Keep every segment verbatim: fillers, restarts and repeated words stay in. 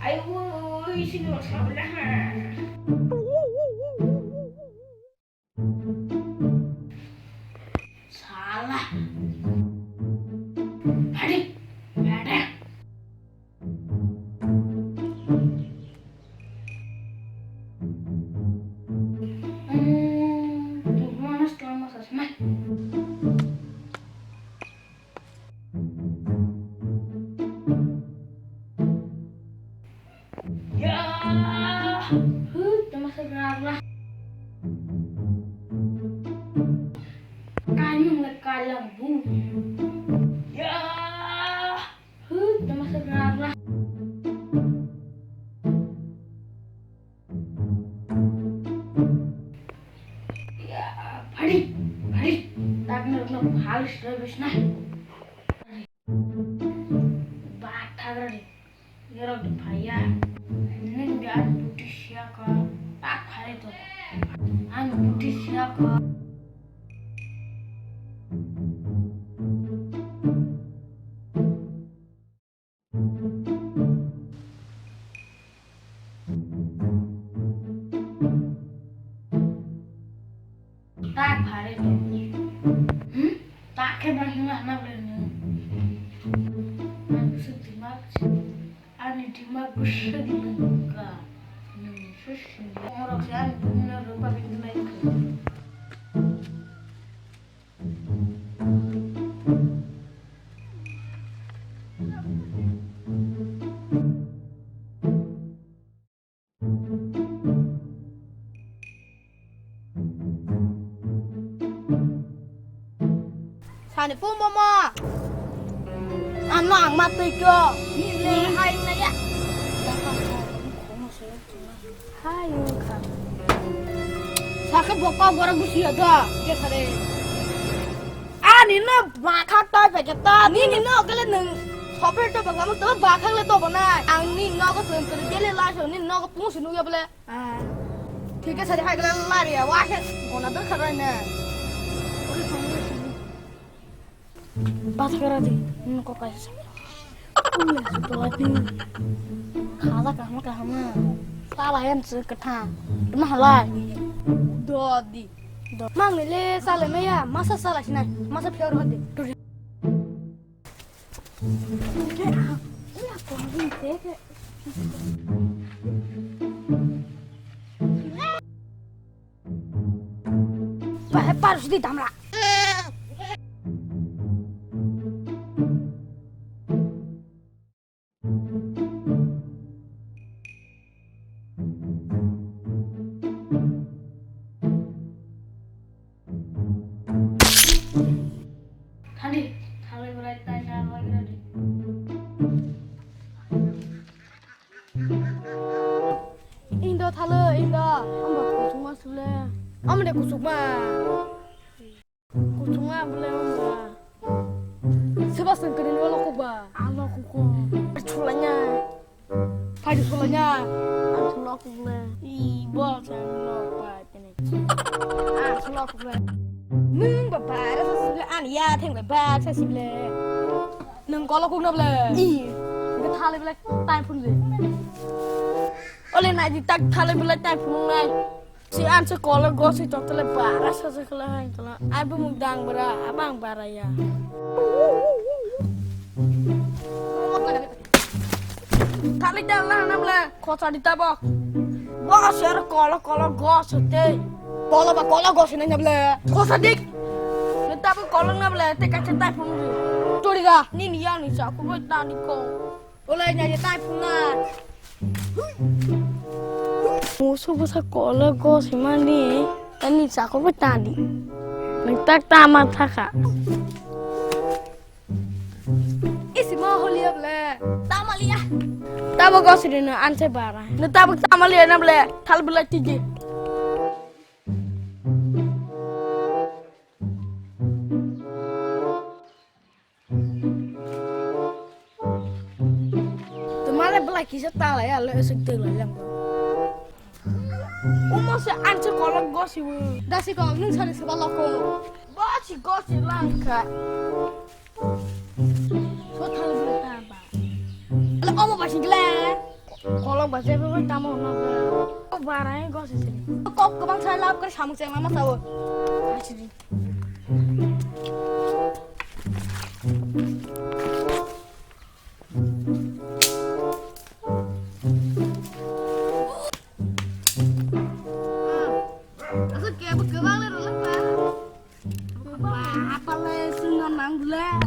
Ai ui, sini wak sabla ha. Sala. Hadi, hadi. Hmm, tuh mana setelah masa semai. Ya, huh, tama sa grabla. Kaimung le kalang bu. Ya, huh, tama sa grabla. Ya, padi, padi. Tak na, na, halis na, bis na. Ba, thagra di. Yorok di phaya. Nung di ani buti siya ko. Tak phai to. Ani buti siya ko. Tak phare to. Hmm? Tak khe bang hima hana bole ni. Ani bwswk dimak, ani dimak bwswk nungka. Nung susi. Orok se ani bumno ropa bini mai khe. Sani pung bomo. Ano ang ma twi kyo. Ni le hai na ya. Hai wngkha. Sakhe bo kok borok busiya do. Ke sare. Ani no bakha ta peke ta. Nini no kele nung sopre to bangamo to bakha le to bonai. Ang ni nogo sung kere gele la so ni nogo pung sunu ya bole. Ah. Thik ase, hai kala lari ya, wa khe gona dor kha rai na. Bat kara di, nung ko kai sa. Ui, to la di. Kha da kahma kahma. Sala yan se katha. Ma halai. Do di. Do. Mang ni le sala me ya, masa sala sinai. Masa phiar hode. Bahai parus di damra. Thani, thalai belai tai na loi gra di. Indo thalo, indo. Amba kusuma sule. Amne kusuma. Kusuma bole amba. Seba sengkene lo kuba. Alo kuko. Chulanya. Phai di sulanya. Ang sulok le. I, bol sa lo pa tene. Ah, sulok le. Nwng ba bara sa sibla an ya theng ba ba sa sibla. Nwng kolo kuk na bla. I. Ga thale bla tai phun le. Ole na di tak thale bla tai phun nai. Si an se kolo go si to tele bara sa sa kala hai kala. Ai bu muk dang bara abang bara ya. Thalik da la na bla. Khosa di tabo. Bo ser kolo kolo go sete. Kolo ba kolo go sene nyable. Khosa dik. Ni tabo kolo nyable te kache tai phung di. Tori ga. Ni ni yang ni sa ko ta ni ko. Olai nya ye tai phung na. Musu busa kolo go simani. Ani sa ko ta di. Ni tak ta ma thaka. Isi mo holiya ble. Tamalia. Tabo gosiri no anse bara. No tabo tamalia na ble. Thal ble tiji. Tumale ble kisa tala ya le sik tela yang. Umo se anse kolok gosibu. Dasi kolok nung sari seba loko. Bosi gosi langka. Sothal bwrwi ta ba. Ala omo ba singla. Kolok ba jebo bai tamo no. O bara e gosi sini. Kok kobang sai lab kar samung cheng lama sao. Asiri. Asal kebo kebang le rolak pa. Ba, apa le sing nang bela.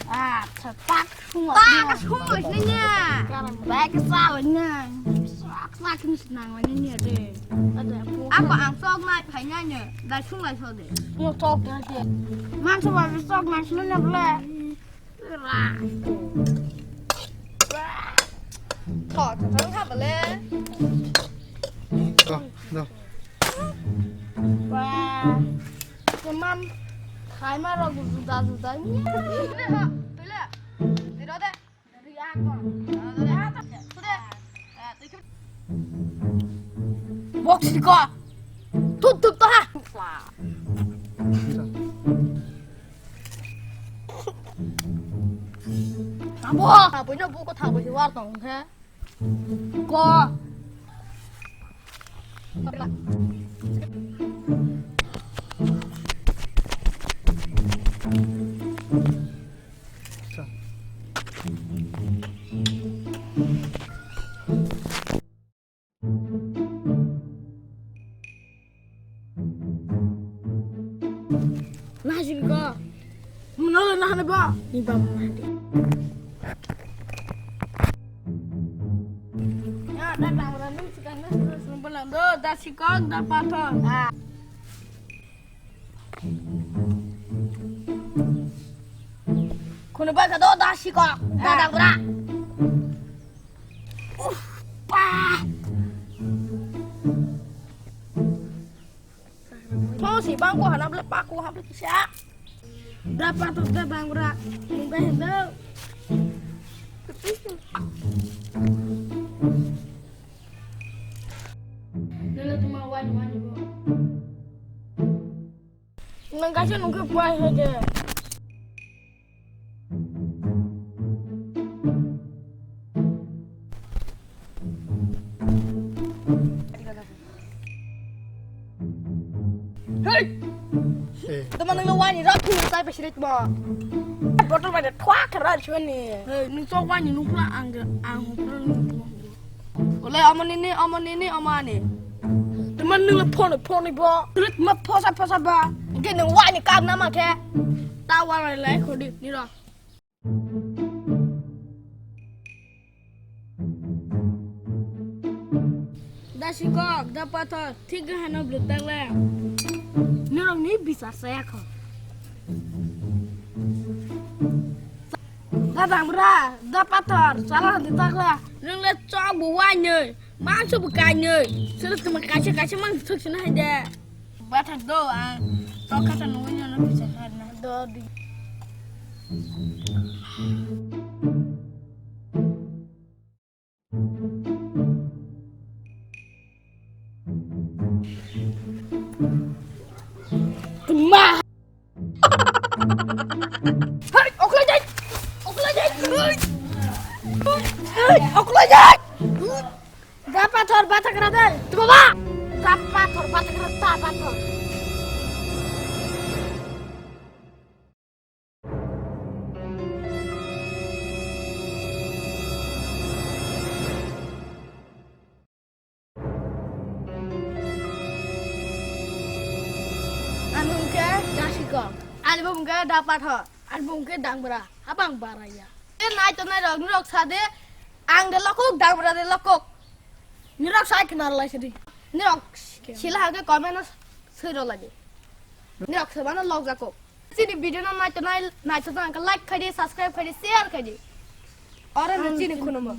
Ah, sepak sung. Ba, ka sung le sini nya. Ba, ka sa le nya. Sak sak ni senang le nya de. Apa ang sok nai phai nya nya. Da sung le so de. Mo sok na de. Mang so ba sok na sung nya bela. Thok thok thok thok le. Thok, thok. Wah. Teman khai ma rok juda juda ni. Ini ha, pila. Ini rode. Dari aku. Dari atas ya. Sudah. Box ni ko. Tut tut to ha. Thabo, thabo ino buko thabo si war tong khe. Ko. Nahajin ko. Mano le nahane ba. Ni ba mande. Ya, da da ora nung sikan na. Belando da sikok da pathor. Ah. Khunu ba ka do da sikok da da ora. Uf, pa. Thong si bang ko hana ble pa ko ha ble kisa. Da pa to da bang bra. Ning ba hen do. Nang kaisa nungke pai hede. Hey! Eh. Tama nang wani rak philip tai pesirit mo. Botol bai thwa khara chwani. Hey, nung sok wani nung pula ang ang pula nung. Ole, omo nini, omo nini, omo ani. Teman nung le phone, phone bo. Tulit ma phosa, phosa ba. Ge nung wani kak nama khe. Ta wala lai khodi, niro. Da sikok, da pathor, thik hano bwrwi tak le. Nirok ni bisar saya kho. Da dang bra, da pathor, chala di tak le. Nung le chok bo wai nui, mangso bo kai nui. Sero tuma kaisa kaisa mang thuk sina hai de. Bathak do ang, chok kasa nungwi nyono kisa kharna. Do di. Pathor bathakra de, tu baba. Ta pathor bathakra, ta pathor. Ani bumung khe Dasikok. Ani bumung khe Da Pathor. Ani bumung khe Dangbra. Habang baraya. E nai to nai rok, nirok sa de. Ang de lokok, Dangbra de lokok. Nirok sai khna lai sidi. Nirok sila hage comment no soi ro lai di. Nirok se bana log jako. Chini video no nai to nai, nai to nai like khai di, subscribe khai di, share khai di. Ora no chini khunu mo.